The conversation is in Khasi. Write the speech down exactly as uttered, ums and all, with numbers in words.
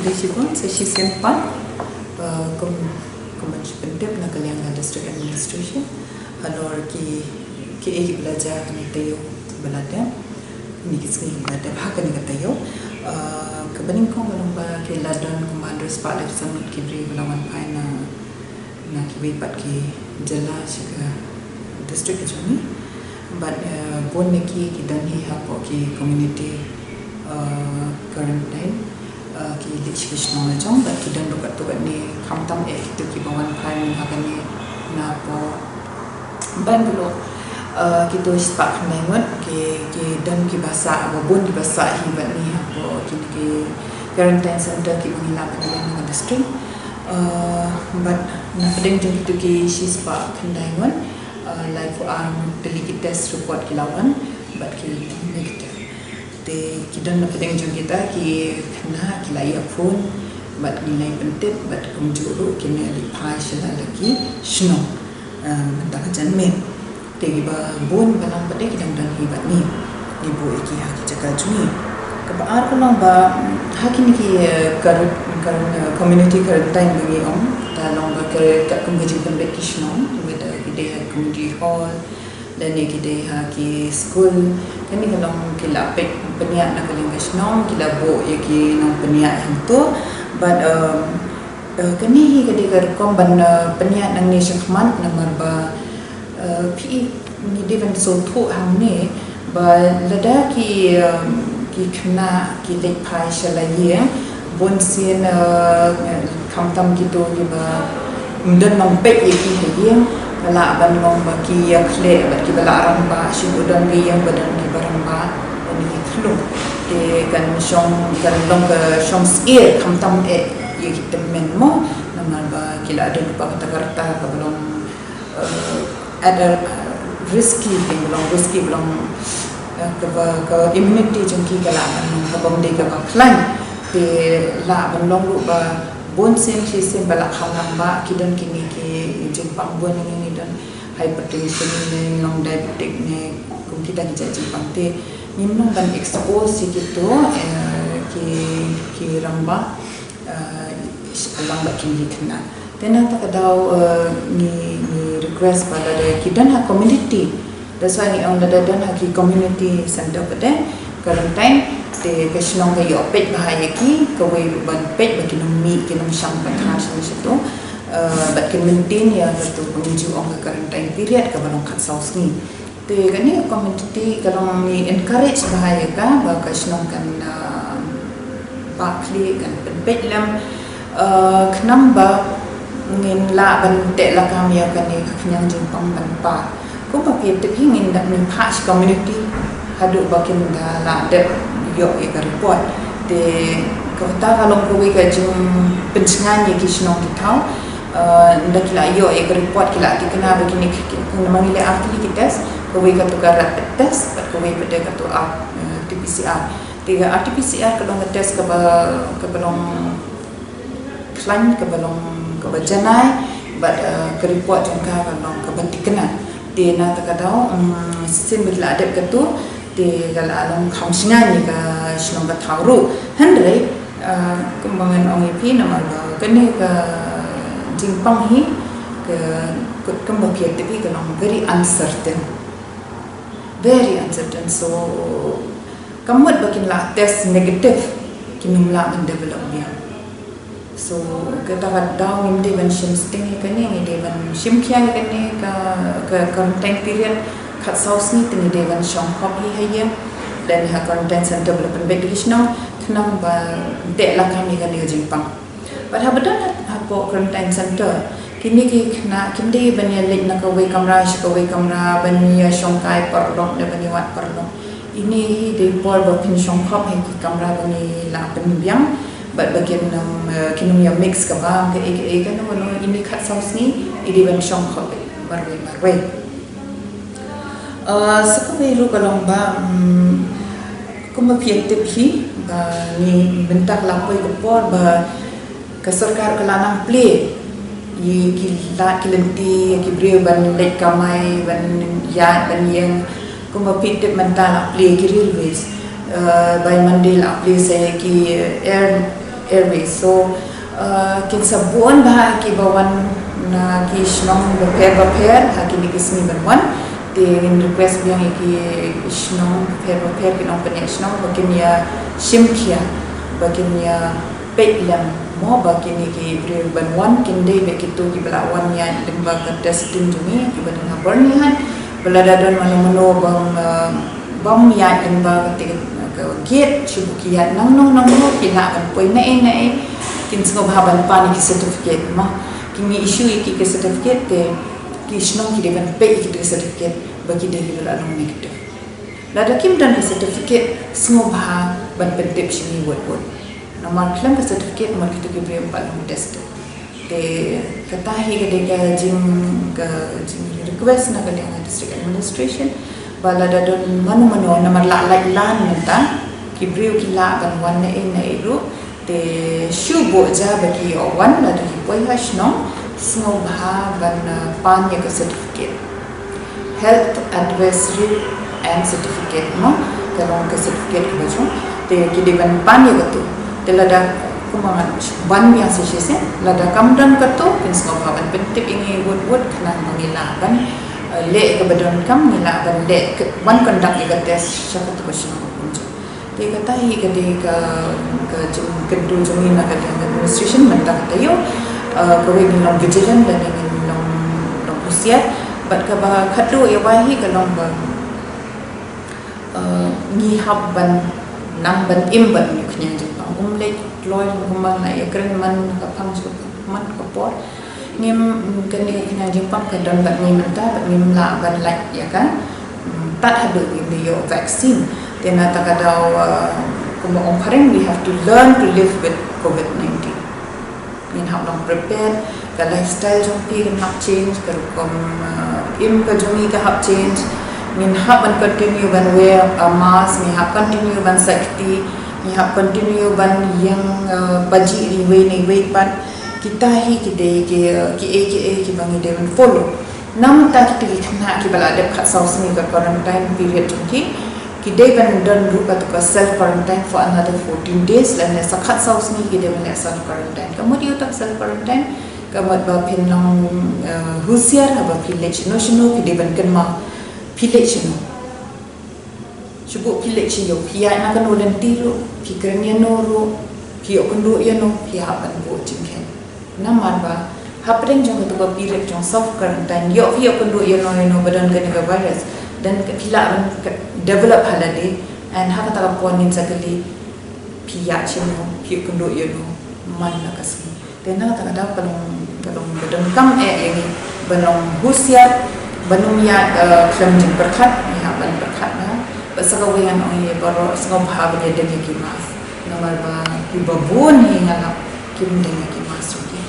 Dei shibun sa shisien pat, uh, kum kum ban shu pyntip na ka liang ka district administration halor ki ki ei ki ba la jia ha kane ka taïew ba la dep, kine ki sngi ba la dep ha kane ka taïew. Uh, kaba nyngkong ka long ba ki la don kumba hynriewspah leh san ngut ki briew ba la wan phai na na kiwei pat ki jylla sha ka district ka jong ngi. Bad, eh, bun na ki ki don hi hapoh ki community, eh, quarantine, eh, ki leit sha ki shnong la jong, bad ki don ruh katto katne, khamtam eh kito kiba wan phai mynta kane napoh Bangalore. Eh, kito shispah khyndai ngut ki, ki don kiba sah, ba bun kiba sah hi bad ngi hapoh kine ki quarantine center kiba ngi la pynlong ha ka district. Eh, bad na pdeng jong kito ki shispah khyndai ngut, eh, laiphew ar tylli ki test report ki la wan bad ki negative. Te ki don na pdeng jong kita ki khynnah ki la ïa phone bad ngi la ïa pyntip bad kumjuh ruh kine leit phai sha la ki shnong, eh, mynta ka janmiet. Te kiba bun balang pat de ki dang don hi bad ngi, ngi buh ïa ki ha ki jaka jong ngi. Kaba ar ka long ba, mm, ha kine ki, eh, kar-, kar-, eh, community quarantine ba ngi ong, kata long ba ka, katkum ka jingpynbeit ki shnong, whether ki dei ha community hall lane ki dei ha ki skul. Kane ka long ki la peit pynïaid na ka liang ka shnong, ki la buh ïa ki nongpynïaid hangto. Bad, um, eh, kane hi ka dei ka rukom ban, eh, pynïaid nangne shakhmat namar ba Eh, phi, ngi dei ban sngewthuh hangne ba lada ki, eh, ki khynnah ki leit phai sha la ïing, bunsien, eh, khamtam kito kiba ym don nongpeit ïa ki ha ïing, ka lah ban long ba ki ïa khleh bad kiba lah rangbah, shim u don ka ïing ba don kiba rangbah, don ki khlung. Te kan shong, kan long ka shong syier khamtam eh ïa ki tymmen mo, namar ba ki la don kata ka rta kaba long eh, at a, eh, risky, ba long risky, ba long, eh, kaba, ka immunity jong ki ka lah ban long kaba ym dei kaba khlaiñ. Te lah ban long ruh ba bun sien shisien ba la kham rangbah ki don kine ki jingpang bun ngi, ngi don hypertension ne long diabetic ne kum kita ki jait jingpang te ngim long ban expose ïa kito, eh, ki, ki rangbah, eh, lang bad kine ki khynnah. Te na kata ka daw, eh, ngi, ngi request ba lada ki don ha community. That's why ngi ong lada don ha ki community center pat de quarantine, te ka shnong ka ïoh peit bha ïa ki, kawei ruh ban peit ba kin ym mih, kin ym shang pathar sha shatei. Eh, bad kin maintain ïa katu ba ngi ju ong ka quarantine period kaba long khatsaw sngi. Te kane ka community ka long ngi encourage bha ïa ka ba ka shnong kan, ah, bah khlieh, kan pynpeit lem, ah, khnang ba ngin lah ban teh lakam ïa kane ka khñiang jingpang ban par. Kumba phi tip hi ngin da ngin phah sha community haduh ba kin da lah dep ïoh ïa ka report. Te kata ka long kawei ka jingpynshngaiñ ïa ki shnong ki thaw. Ah, ynda ki la ïoh ïa ka report ki la thikna ba kine ki, ki, namar ngi leh ar tylli ki test, kawei katu ka rapid test bad kawei pat de katu R, eh, T P C R. Te ka R T P C R ka long ka test kaba, kaba long khlaiñ, kaba long kaba janai bad, eh, ka report jong ka ka long kaba thikna. Te na kata ka daw, mm, shisien ba ki la dep katu, te ka la long kham shngaiñ ïa ka shnong ka thaw ruh. Hynrei, ah, kumba ngan ong ïa phi namar ba kane ka jingpang hi ka, ka kumba phi tip hi ka long very uncertain. Very uncertain. So ka mut ba kin la test negative kin ym lah ban develop biang. So kata ka daw ngim dei ban shim sting ïa kane, ngi dei ban shim khia ïa kane ka, ka quarantine period khatsaw sngi, te ngi dei ban shong khop hi ha ïing lane ha quarantine center ba la pynbeit da ki shnong khnang ba teh lakam ïa kane ka jingpang. Bad haba don ha, hapoh quarantine center, kine ki khynnah kim dei ban ïa leit na kawei kamra sha kawei kamra ban ïa shongkai paralok ne ban ïa wad paralok. Ine hi dei por ba phin shong khop ha ki kamra ba ngi la pynbiang bad ba kin ym, eh, kin ym ïa mix kaba kaei kaei, kano kano, ine khatsaw sngi i dei ban shong khop marwei marwei. Eh, sa kawei ruh ka long ba, mm, kumba phi tip hi ba ngi mynta ka la poi ka por ba ka sorkar ka la nang plie ïa ki lad ki lynti ïa ki briew ban leit kamai, ban ïaid, ban ïeng. Kumba phi tip mynta la plie ki railways. Eh, by Monday la plie sa ïa ki air, Airways. So, uh, kin sa bun bha kiba wan na ki shnong bapher bapher ha kine ki sngi ban wan. Te ngin request biang ïa ki shnong bapher bapher, ki nongpynïaid shnong, ba kin ïa shim khia, ba kin ïa peit lem mo ba kine ki briew ban wan kin dei beit kito kiba la wan ïaid lyngba ka destined jong ngi kiba don ha Byrnihat. Ba lada don mano mano bym, uh, bym ïaid lyngba kata ka gate, shu buh ki ïaid nangno nangno, ki lah ban poi naei naei, kin sngewbha ban pan ïa ki certificate mo. Kin ïa issue ïa ki, ki certificate, te ki shnong ki dei ban peit ïa ki certificate ba ki dei kiba la long negative. Lada kim don ki certificate, sngewbha ban pyntip sha ngi wut wut. Namar khlem ka certificate, mut kito ki briew ym pat long tested. Te kata hi ka dei ka jing, ka jing request na ka liang ka district administration, ba lada don mano mano, namar la lait lan mynta, ki briew ki lah ban wan naei naei ruh, te shu buh ja ba ki ïoh wan, lada ki poi ha shnong, sngewbha ban, uh, pan ïa ka certificate. Health Advisory and Certificate mo, ka long ka certificate kaba jong. Te ki dei ban pan ïa kato. Te lada kumba ngan ban ïa shisien, lada kam don kato, kin sngewbha ban pyntip ïa ngi wut wut, khnang ba ngi lah ban, uh, leh kaba donkam, ngi lah ban leh ka, ban conduct ïa ka test sha kato ka shnong kumjuh. Te kata hi ka dei ka, ka jingkyntu jong ngi na ka liang administration mynta ka taïew. Uh, kawei, ngin long vigilant, lane ngin long, long husiar. Bad kaba khatduh ïa wai hi ka long ba, uh, ngi hap ban nang ban im bad une u khñiang jingpang. Um leit kloi kumba la ïakren man ka phang sha man ka por. Ngim, kane ka khñiang jingpang ka don bad ngi mynta, bad ngim lah ban lait ïa ka, mm, tad haduh ngin ïoh vaccine. Te na kata ka daw, uh, kumba ong phareng, we have to learn to live with COVID nineteen. Ngin hap long prepared, ka lifestyle jong phi kan hap change, ka rukom, uh, im ka jong ngi ka hap change. Ngin hap ban continue ban wear a mask, ngin hap continue ban sait kti, ngin hap continue ban ïeng, uh, pajih iwei na iwei pat. Kita hi ki dei ki, kiei kiei kiba ngi dei ban follow. Namar kita ki khynnah kiba la dep khatsaw sngi ka quarantine period jong ki, ki dei ban don ruh kata ka self quarantine for another fourteen days, lane sa khatsaw sngi ki dei ban leh self quarantine. Ka mut ïa uta ka self quarantine, ka mut ba phin long, eh, husiar haba phi leit shano shano, phi dei ban kynmaw phi leit shano. Shu buh phi leit sha ïew, phi ïaid na kano lynti ruh, phi kren ïano ruh, phi ïoh kynduh ïano, phi hap ban buh jingkheiñ. Namar ba hapdeng jong kata ka period jong self quarantine, ïoh phi ïoh kynduh ïano ïano ba don kane ka virus, then phi lah ban develop ha lade, and ha kata ka por ngin sa kylli phi ïaid shano, phi ïoh kynduh ïano man la ka sngi. Te na kata ka daw ka long, ka long ba donkam eh ïa ngi ban long husiar, ban ym ïaid, eh, khlem jingpyrkhat, ngi hap ban pyrkhat bha. Bad sa kawei ngan ong ïa baroh sngewbha ban ïadem ïa ki mask. Namar ba kiba bun hi nga lap kim dem ïa ki mask ruh ki.